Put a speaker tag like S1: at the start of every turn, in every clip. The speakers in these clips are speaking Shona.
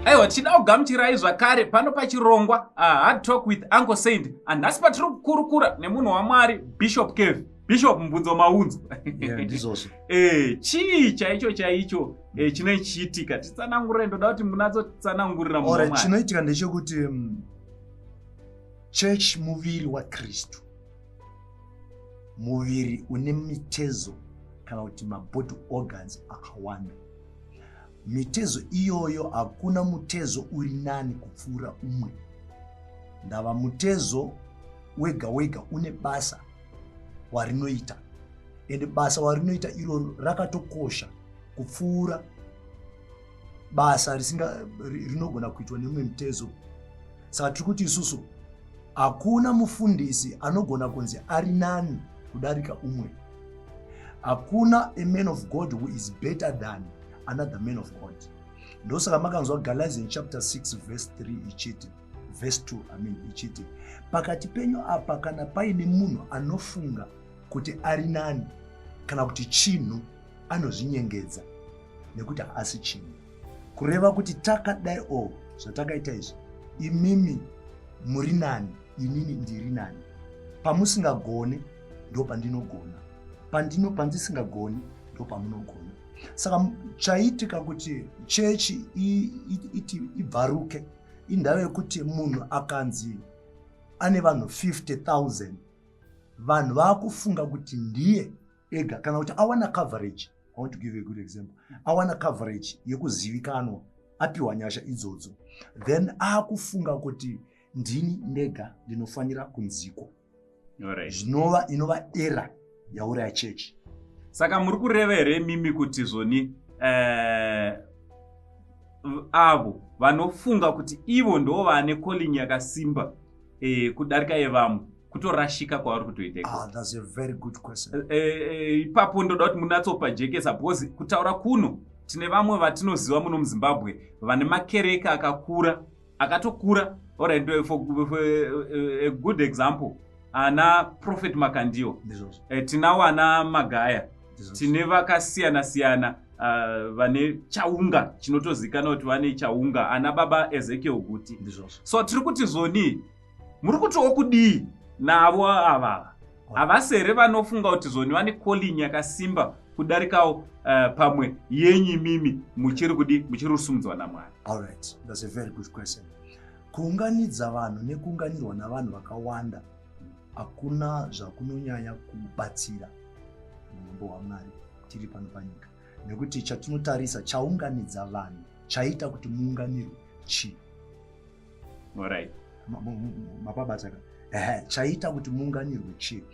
S1: Aiwa, tichida kugamuchirai zvakare pano pachirongwa Hard Talk with Uncle Saint. Anhasi patiri kukurukura nemunhu waMwari, Bishop Kev. Bishop, mubvunzo maunzo.
S2: Ndizvozvo.
S1: Chii chaicho chaicho chinenge chichiitika? Titsanangurire, ndoda kuti munatsotsanangurira munhu waMwari.
S2: Chinoitika ndechekuti church muviri waKristu, muviri une mitezo kana kuti mabody organs akawanda. Mitezo iyoyo, hakuna mutezo uri nani kupfuura umwe. Ndava mutezo wega wega une basa warinoita, ende basa warinoita iroro rakatokosha kupfuura basa risinga rinogona kuitwa nemumwe mutezo. Saka tiri kuti isusu hakuna mufundisi anogona kunzi ari nani kudarika umwe. Hakuna a man of God who is better than another man of God. Ndosaka makanzwa Galatians chapter 6 verse 3 ichiti, verse 2 I mean, ichiti pakati penyu apa kana paine munhu anofunga kuti ari nani kana kuti chinhu, anozvinyengedza nekuti haasi chinhu. Kureva kuti takadai o zvatakaita izvi, imimi muri nani, inini ndiri nani. Pamusingagone ndo pandinogona, pandisingagoni ndo pamunogona. Saka chaitika kuti chechi iti ibvaruke indava yekuti munhu akanzi ane vanhu 50,000, vanhu vaakufunga kuti ndiye ega, kana kuti awana coverage. I want to give you a good example. Awana coverage yekuzivikanwa, apiwa nyasha idzodzo, then aakufunga kuti ndini ndega ndinofanira kunzikwa. Zvinova inova era yauraya chechi.
S1: Saka muri kureva here mimi kuti zvoni avo vanofunga kuti ivo ndo vane calling yakasimba kudarika yevamwe, kutorashika kwavari kutoita?
S2: Ah, that's a very good question.
S1: Ipapo ndoda kuti munatsopajekesa, because kutaura kuno tine vamwe vatinoziva muno muZimbabwe vane makereke akakura, akatokura. Alright, for a good example, ana Prophet Makandiwa.
S2: Ndizvozvo.
S1: Tinawo ana Magaya.
S2: Ndizvozvo.
S1: Tine vakasiyana siyana vane chaunga chinotozikanwa kuti vane chaunga, ana Baba Ezekiel Guti.
S2: Ndizvozvo.
S1: So tiri kuti zvoni muri kutiwo kudii navo avava? Havasi here vanofunga kuti zvoni vane calling yakasimba kudarikawo pamwe yenyu imimi muchiri kudi, muchiri kusumudzwa naMwari?
S2: All right, that's a very good question. Kuunganidza vanhu nekuunganirwa navanhu vakawanda hakuna zvakunonyanya kubatsira mumambo waMwari tiri pano panyika, nekuti chatinotarisa chaunganidza vanhu, chaita kuti muunganirwe chii? Mapabataka? Ehe, chaita kuti muunganirwe chii?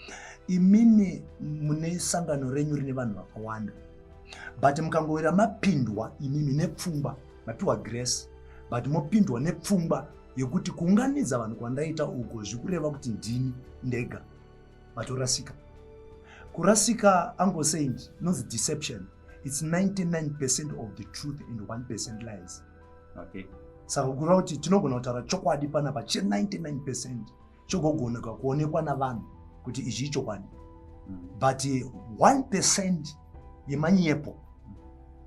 S2: Imimi mune sangano renyu rine vanhu vakawanda, but mukangowira mapindwa imimi nepfungwa, mapiwa grace, but mopindwa nepfungwa yekuti kuunganidza vanhu kwandaita uko zvikureva kuti ndini ndega, vatorasika. Kurasika, Uncle Saint, inonzi deception. It's 99% of the truth and 1% lies. Saka kureva kuti tinogona kutaura chokwadi panapa che99% chogogoneka kuonekwa navanhu kuti izvi ichokwadi, but 1% yemanyepo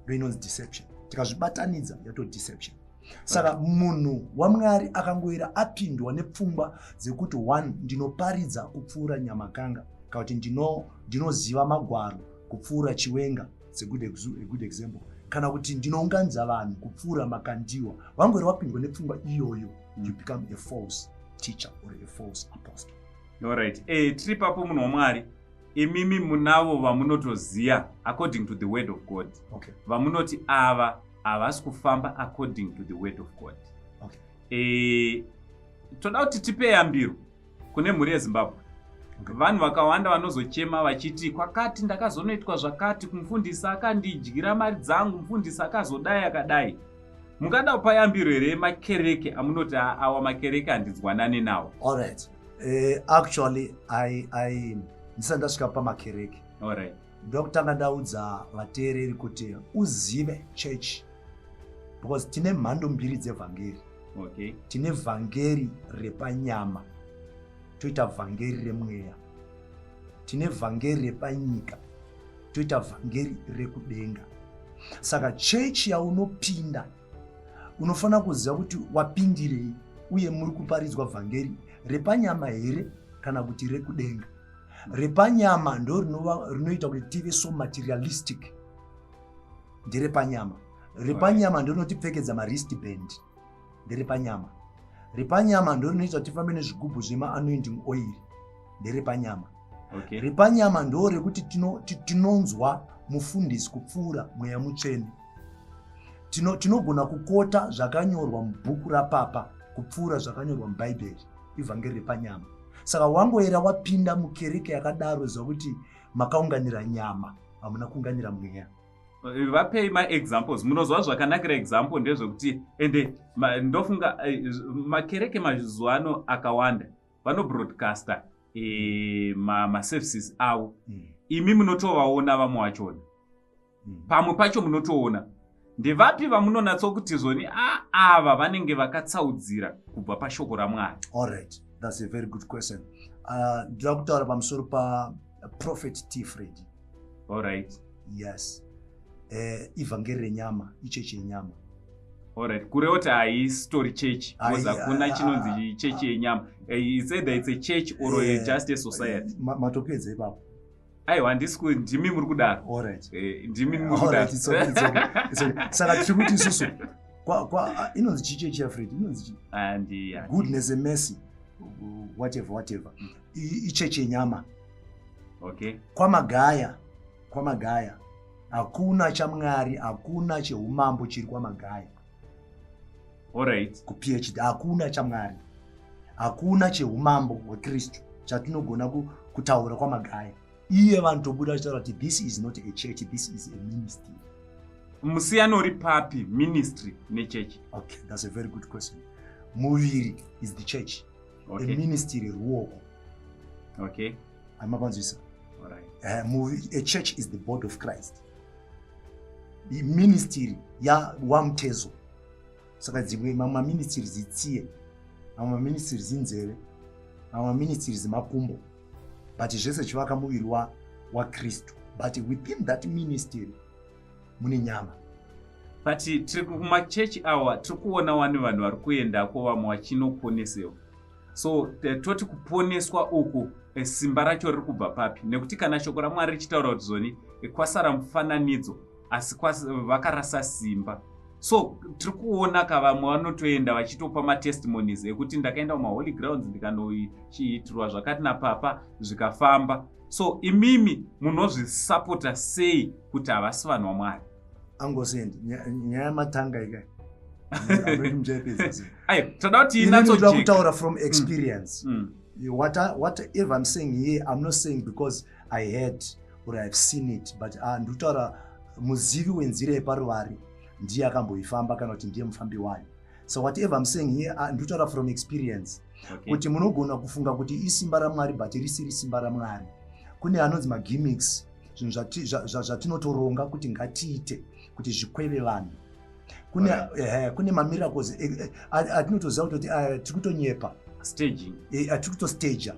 S2: ndo inonzi deception. Tikazvibatanidza yato deception. Saka munhu waMwari akangoira apindwa nepfungwa dzekuti one, ndinoparidza kupfuura Nyamakanga, kana kuti ndinoziva magwaro kupfuura Chiwenga, it's a good example, kana kuti ndinounganidza vanhu kupfuura Makandiwa, vangori wapindwa nepfungwa iyoyo, you become a false teacher or a false apostle.
S1: Alright, tiri papo, munhu waMwari, imimi munavo vamunotoziva according to the word of God vamunoti ava havasi kufamba according to the word of God? Toda kuti tipe yambiro kune mhuri yeZimbabwe. Vanhu vakawanda vanozochema vachiti kwakati ndakazonoitwa zvakati, kumufundisi akandidyira mari dzangu, mufundisi akazodai akadai. Mungada kupa yambiro here makereke amunoti awa makereke handinzwanani nawo?
S2: Alright, actually I ndisati ndasvika pamakereke, ndokutanga ndaudza vateereri kuti uzive church, because tine mhando mbiri dzevhangeri. Tine vhangeri repanyama, toita vhangeri remweya. Tine vhangeri repanyika, toita vhangeri rekudenga. Saka chechi yaunopinda, Unofanira kuziva kuti wapindirei uye muri kuparidzwa vhangeri repanyama here kana kuti rekudenga. Repanyama ndo rinoita kuti tive so materialistic. Nderepanyama. Repanyama ndo rinotipfekedza mawristband. Nderepanyama. Repanyama ndo rinoita kuti tifambe nezvigubhu zvemaanointing oil. Nderepanyama.
S1: Okay.
S2: Repanyama ndo rekuti tinonzwa mufundisi kupfuura mweya mutsvene. Tinogona kukota zvakanyorwa mubhuku rapapa kupfuura zvakanyorwa mubhaibheri. Ivhangeri repanyama. Saka wangoera wapinda mukereke yakadaro, ziva kuti makaunganira nyama, hamuna kuunganira mweya.
S1: Vapei maexamples. Munozwa zvakanakira example ndezvekuti ende ndofunga makereke mazuva ano akawanda vanobroadcasta maservices avo. Imi munotovaona vamwe vachona. Pamwe pacho munotoona ndevapi vamunonatsokuti zvoni ava vanenge vakatsaudzira kubva pashoko raMwari.
S2: All right, that's a very good question. Ndinoda kutaura pamusoro paProphet T Freddy.
S1: All right.
S2: Yes. Ivhangeri renyama, ichechi yenyama.
S1: Alright, kureva kuti haisitori chechi, because hakuna chinonzi chechi yenyama. It's either it's a church or just a society.
S2: Matopedza ipapo.
S1: Aiwa, handisi, ndimi muri kudaro.
S2: All right.
S1: Ndimi muri kudaro.
S2: It's okay, it's okay, it's okay. Saka tiri kuti isusu inonzi chii chechi yaFred? Inonzi chii? Goodness and mercy, whatever, whatever. Ichechi yenyama. Kwamagaya hakuna chaMwari, hakuna cheumambo chiri kwamagaya.
S1: Alright.
S2: KuPhD hakuna chaMwari, hakuna cheumambo hweKristu chatinogona kutaura kwamagaya. Iye vanhu tobuda vachitaura kuti this is not a church, this is a ministry.
S1: Musiyano uri papi ministry nechechi?
S2: Okay, that's a very good question. Muviri is the church. A ministry ruoko. Amapanzwisa?
S1: Alright.
S2: A church is the body of Christ. Ministry ya wamutezo. Saka dzimwe mamwe maministry zitsiye, mamwe maministry zinzeve, mamwe maministry zimakumbo, but zvese chivaka muviri waKristu. But within that ministry mune nyama.
S1: But tiri kumachechi awa, tiri kuona wani vanhu vari kuendako, vamwe vachinoponesewa. So toti kuponeswa uku, simba racho riri kubva papi? Nekuti kana shoko raMwari richitaura kuti zoni kwasara mufananidzo asi vakarasa simba, so tiri kuona ka vamwe vanotoenda vachitopa matestimonies ekuti ndakaenda kumaholy grounds, ndikanochiitirwa zvakati napapa, zvikafamba. So imimi munozvisapota sei kuti havasi vanhu vaMwari?
S2: Angosendi nyaya yamatanga ika.
S1: Aiwa, toda kuti
S2: Inoda kutaura from experience. Whatever I'm saying here, I'm not saying because I heard or I've seen it, but ndikutaura muzivi wenzira yeparuvari ndiye akamboifamba kana kuti ndiye mufambi wayo. So whatever I'm saying here, ndikutaura from experience kuti munogona kufunga kuti isimba raMwari, but risiri simba raMwari. Kune anonzi magimmicks, zvinhu zvatinotoronga kuti ngatiite kuti zvikweve vanhu. Kune mamiracles atinotoziva kutoti tiri kutonyepa.
S1: Staging.
S2: Atiri kutostaja.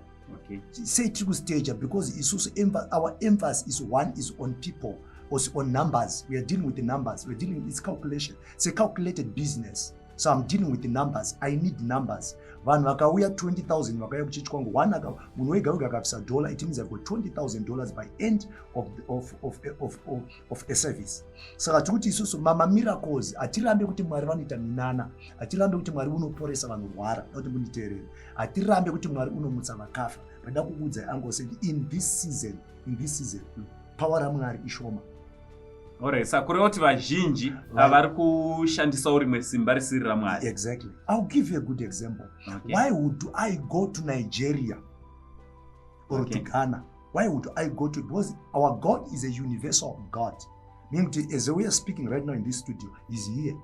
S2: Sei tiri kustaja? Because isusu our emphasis is one is on people, is on numbers. We are dealing with the numbers. We are dealing with its calculation. It's a calculated business, so I'm dealing with the numbers. I need numbers. Vanhu vakauya 20,000, vakauya kuchechi kwangu, one munhu wega wega akabvisa dollar, it means I've got $20,000 by end of a service. Saka tiri kuti isusu mamamiracles, hatirambe kuti Mwari vanoita minana, hatirambe kuti Mwari unoporesa vanorwara, kuti munditeerere, hatirambe kuti Mwari unomutsa vakafa. Ndada kukuudzai, angose, in this season power raMwari ishoma.
S1: Alright, saka kureva kuti vazhinji vari kushandisawo rimwe simba risiri raMwari.
S2: Exactly. I'll give you a good example. Why would I go to Nigeria or to Ghana? Why would I go to? Because our God is a universal God, meaning as we are speaking right now in this studio, is here.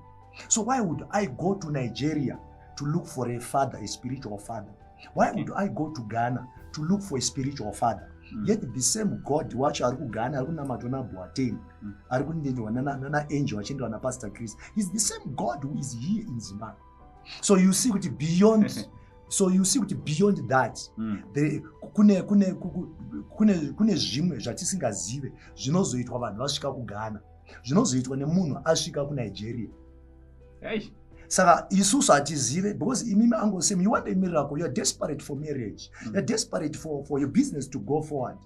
S2: So why would I go to Nigeria to look for a father, a spiritual father? Why would I go to Ghana to look for a spiritual father? Yet the same God wacho ari kuGhana, ari kunamatwa naBoateng, ari kunendwa nanaAngel, achiendwa naPastor Chris, is the same God who is here in Zimbabwe. So you see kuti beyond that kune zvimwe zvatisingazive zvinozoitwa vanhu vasvika kuGhana, zvinozoitwa nemunhu asvika kuNigeria.
S1: Hey.
S2: Saka isusu hatizive because imimi angosem you want a miracle, you are desperate for marriage, you are desperate for your business to go forward.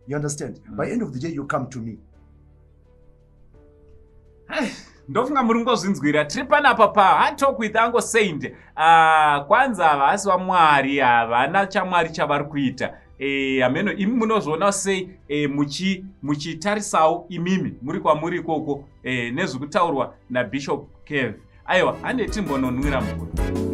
S2: You understand? By end of the day you come to me.
S1: Ndofunga muri ngozvinzwira. Tiri panapa paHard with Uncle Saint. Kwanza havasi vamwari, havana chamwari chavari kuita. Hameno imi munozviona sei, muchitarisawo imimi muri kwamuri ikoko, nezvekutaurwa naBishop Kev. Aiwa, hande timbononwira mvura.